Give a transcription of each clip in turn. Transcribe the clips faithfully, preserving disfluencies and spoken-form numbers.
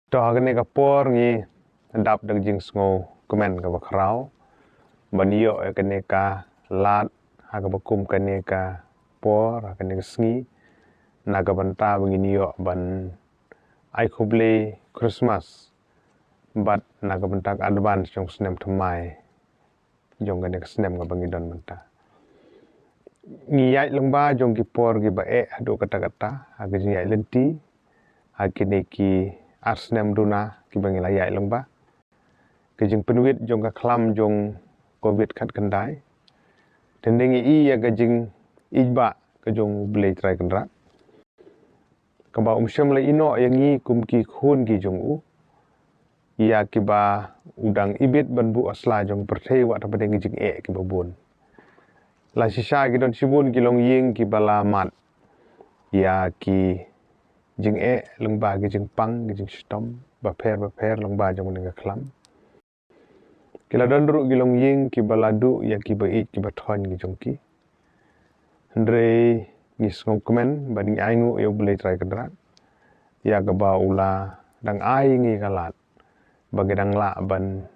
To ha kane ka por ngi dap da ka jingsngew kmen kaba khraw ban ïoh ïa kane ka lad ha kaba kum kane ka por, ha kane ka sngi, na ka bynta ba ngin ïoh ban ai khublei Christmas bad na ka bynta ka advance jong snem thymmai jong kane ka snem kaba ngi don mynta. Ngi ïaid lyngba jong ki por kiba eh haduh katta katta ha ka jingïaid lynti ha kine ki ar snem duna kiba ngi la ïaid lyngba. Ka jingpynwit jong ka khlam jong covid khatkhyndai. Te ngi i ïa ka jingïeit ba ka jong U Blei Trai Kynrad, kaba um shym la ïehnoh ïa ngi kum ki khun ki jong u, ïa kiba u dang ibit ban buh ha sla jong ka pyrthei wat hapdeng ki jingeh kiba bun. La shisha ki don shibun ki longïing kiba la mad ïa ki jingeh lyngba ki jingpang, ki jingshitom bapher bapher lyngba jong kane ka khlam. Ki la don ruh ki longïing kiba la duh ïa kiba ïeit kiba thoiñ ki jong ki. Hynrei ngi sngewkmen bad ngi ainguh ïa U Blei Trai Kynrad ïa kaba u la dang ai ngi ka lad ba ngi dang lah ban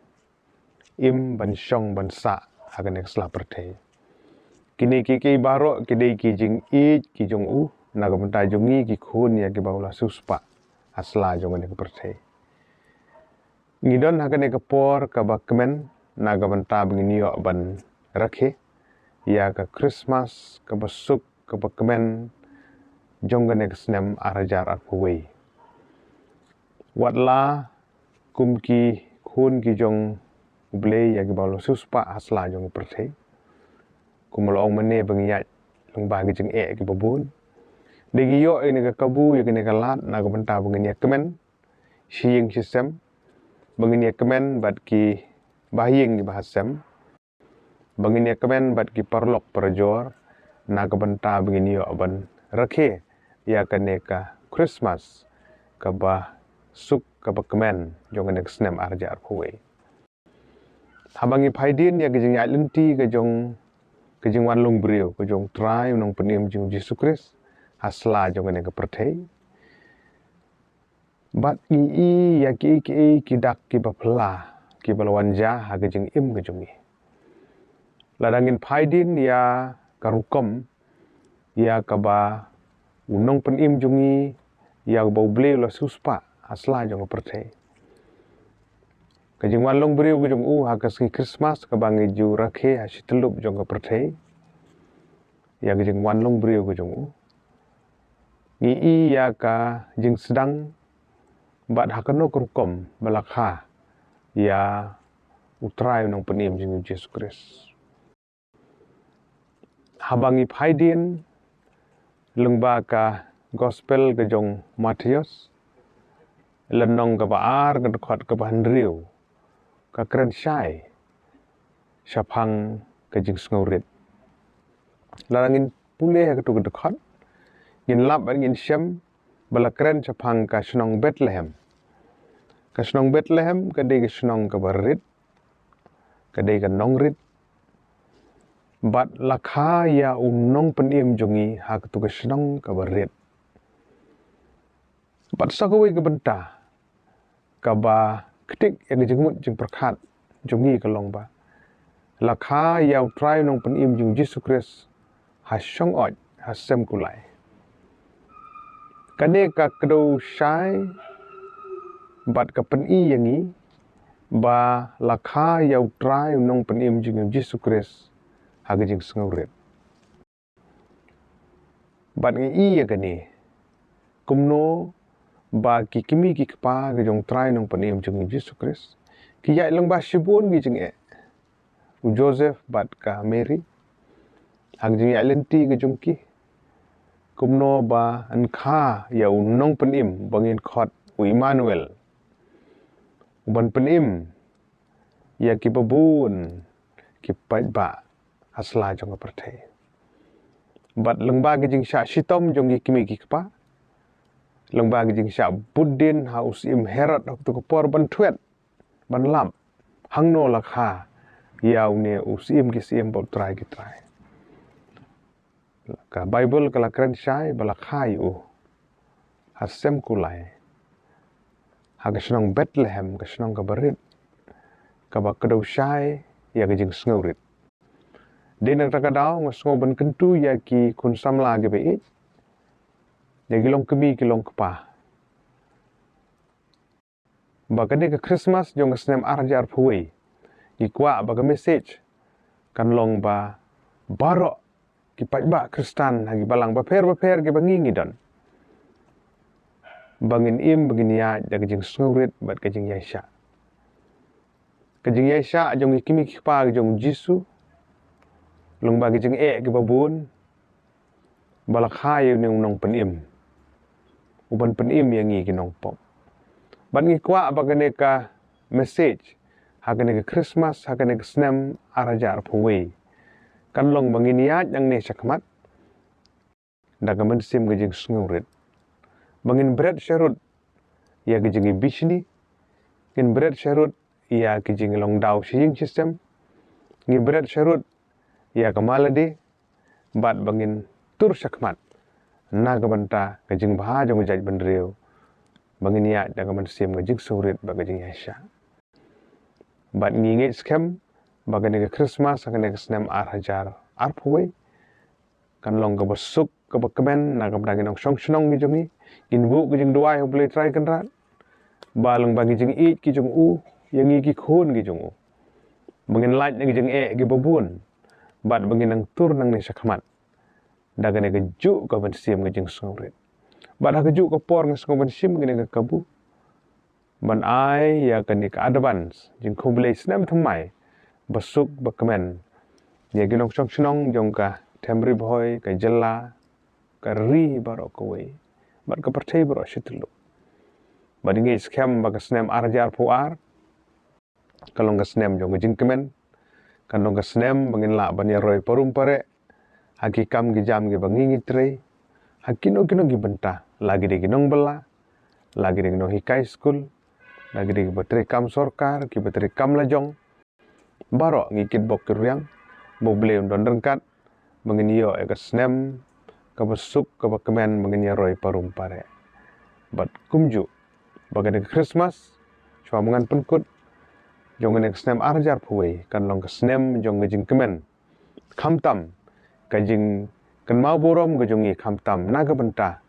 im, ban shong, ban sah ha kane ka sla pyrthei. Kine kiei kiei baroh ki dei ki jingïeit ki jong u na ka bynta jong ngi ki khun ïa kiba u la siewspah ha sla jong kane ka pyrthei. Ngi don ha kane ka por kaba kmen na ka bynta ba ngin ïoh ban rakhe ïa ka Christmas kaba suk kaba kmen jong kane ka snem ar hajar arphew wei. Wat la kum ki khun ki jong U Blei ïa kiba u la siewspah ha sla jong ka pyrthei, kum la ong mynne ba ngi ïaid lyngba ki jingeh kiba bun, dei ngi ïoh ïa kane ka kabu, ïa kane ka lad na ka bynta ba ngin ïa kmen shi ïing shi sem, ba ngin ïa kmen bad ki bahaïing ki bahasem, ba ngin ïa kmen bad ki paralok parajor na ka bynta ba ngin ïoh ban rakhe ïa kane ka Christmas kaba suk kaba kmen jong kane ka snem ar hajar arphew wei. Haba ngi phai dien ïa ka jingïaid lynti ka jong ka jingwan long briew ka jong U Trai U Nongpynim jong U Jisu Khrist ha sla jong kane ka pyrthei, bad ngi i ïa kiei kiei ki dak kiba phylla kiba la wan jia ha ka jingim ka jong ngi. Lada ngin phai dien ïa ka rukom ïa kaba U Nongpynim jong ngi, ïa kaba U Blei u la siewspah ha sla jong ka pyrthei, ka jingwan long briew ka jong u ha ka sngi Christmas kaba ngi ju rakhe ha shi tyllup jong ka pyrthei, ïa ka jingwan long briew ka jong u, ngi i ïa ka jingsdang bad ha kano ka rukom ba la kha ïa U Trai U Nongpynim jong ngi U Jisu Khrist. Haba ngi phai dien lyngba ka Gospel ka jong Mathaios, lynnong kaba ar, ka dkhot kaba hynriew, ka kren shai shaphang ka jingsngewrit. Lada ngin pule ha katu ka dkhot, ngin lap bad ngin shem ba la kren shaphang ka shnong Bethlehem. Ka shnong Bethlehem ka dei ka shnong kaba rit, ka dei ka nongrit, bad la kha ïa U Nongpynim jong ngi ha katu ka shnong kaba rit. Bad sa kawei ka bynta kaba ktik ïa ka jingmut jingpyrkhat jong ngi ka long ba la kha ïa U Trai U Nongpynim jong U Jisu Khrist ha shong oid, ha sem kulai. Kane ka kdew shai bad ka pyni ïa ngi ba la kha ïa U Trai U Nongpynim jong ngi U Jisu Khrist ha ka jingsngewrit. Bad ngi i ïa kane, kumno ba ki kmie ki kpa ki jong U Trai U Nongpynim jong ngi U Jisu Khrist ki ïaid lyngba shibun ki jingeh, u Joseph bad ka Mary, ha ka jingïaid lynti ka jong ki, kumno ba yn kha ïa U Nongpynim ba ngin khot u Immanuel, u ban pynim ïa kiba bun ki paidbah ha sla jong ka pyrthei. Bad lyngba ki jingshah shitom jong ki kmie ki kpa, lyngba ki jingshah bud dien ha u syiem Herod ha katu ka por ban thwet, ban lap hangno la kha ïa une u Syiem ki syiem bad u Trai ki trai. Ka Baibl ka la kren shai ba la kha ïa u ha sem kulai, ha ka shnong Bethlehem, ka shnong kaba rit, kaba kdew shai ïa ka jingsngewrit. Dei na kata ka daw nga sngew ban kyntu ïa ki khun samla kiba ïeit, ïa ki long kmie ki long kpa, ba kane ka Christmas jong ka snem ar hajar arphew wei, ngi kwah ba ka message kan long ba baroh ki paidbah Khristan ha ki balang bapher bapher kiba ngi ngi don, ba ngin im, ba ngin ïaid da ka jingsngewrit bad ka jingïaishah. Ka jingïaishah jong ki kmie ki kpa jong U Jisu, long ba ki jingeh kiba bun, ba la kha ïa une u nongpynim, u ban pynim ïa ngi ki nongpop. Bad ngi kwah ba kane ka message ha kane ka Christmas, ha kane ka snem ar hajar arphew wei, kan long ba ngin ïaid nangne shakhmat da ka mynsiem ka jingsngewrit, ba ngin bret sharud ïa ka jingïabishni, ngin bret sharud ïa ka jinglong daw shi ïing shi sem, ngin bret sharud ïa ka malade, bad ba ngin tur shakhmat na ka bynta ka jingbha jong ka jaitbynriew, ba ngin ïaid da ka mynsiem ka jingsngewrit bad ka jingïaishah. Bad ngi ngeit skhem ba kane ka Christmas ha kane ka snem ar hajar arphew wei kan long kaba suk kaba kmen na ka bynta ki nongshong shnong ki jong ngi. Ngin buh ka jingduwai ha U Blei Trai Kynrad ba long ba ki jingïeit ki jong u ïa ngi ki khun ki jong u, ba ngin lait na ki jingeh kiba bun, bad ba ngin nang tur nangne shakhmat da kane kajuh ka mynsiem ka jingsngewrit. Bad ha kajuh ka por nga sngew ban shim kane ka kabu ban ai ïa kane ka advance jingkhublei snem thymmai ba suk ba kmen ïa ki nongshong shnong jong ka them Ri Bhoi, ka jylla, ka ri baroh kawei, bad ka pyrthei baroh shi tylli. Bad ngi ngeit skhem ba ka snem ar hajar arphew ar kan long ka snem jong ka jingkmen, kan long ka snem ba ngin lah ban ïaroi parum pareh ha ki kam ki jam kiba ngi ngi trei ha kino kino ki bynta, la ki dei ki nongbylla, la ki dei ki nonghikai skul, la ki dei kiba trei kam sorkar, kiba trei kam lajong. Baroh ngi kitbok kitrwiang ba U Blei un don ryngkat ba ngin ïoh ïa ka snem kaba suk kaba kmen, ba ngin ïaroi parum pareh. Bad kumjuh ba kane ka Christmas, shuwa ba ngan pynkut, jong kane ka snem ar hajar arphew wei kan long ka snem jong ka jingkmen, khamtam ka jingkynmaw burom ka jong ngi, khamtam na ka bynta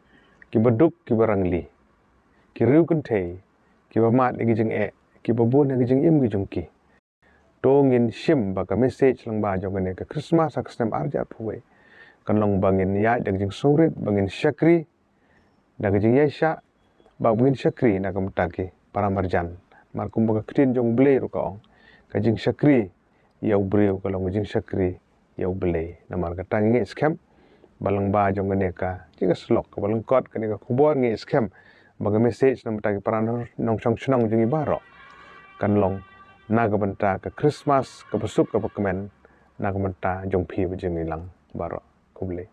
kiba duk kiba rangli, ki riewkynthei kiba mad ïa ki jingeh, kiba bun ïa ki jingim ki jong ki. To ngin shim ba ka message lyngba jong kane ka Christmas ha ka snem ar hajar arphew wei kan long ba ngin ïaid da ka jingsngewrit, ba ngin shakri da ka jingïaishah, ba ngin shakri na ka bynta ki para marjan. Namar kumba ka ktien jong U Blei ruh ka ong, ka jingshakri ïa u briew ka long ka jingshakri ïa U Blei. Namar kata ngi ngeit skhem ba lyngba jong kane ka jingïasyllok kaba lyngkot, kane ka khubor, ngi ngeit skhem ba ka message na ka bynta ki para nongshong shnong jong ngi baroh kan long na ka bynta ka Christmas kaba suk kaba kmen na ka bynta jong phi bad jong ngi lang baroh. Khublei.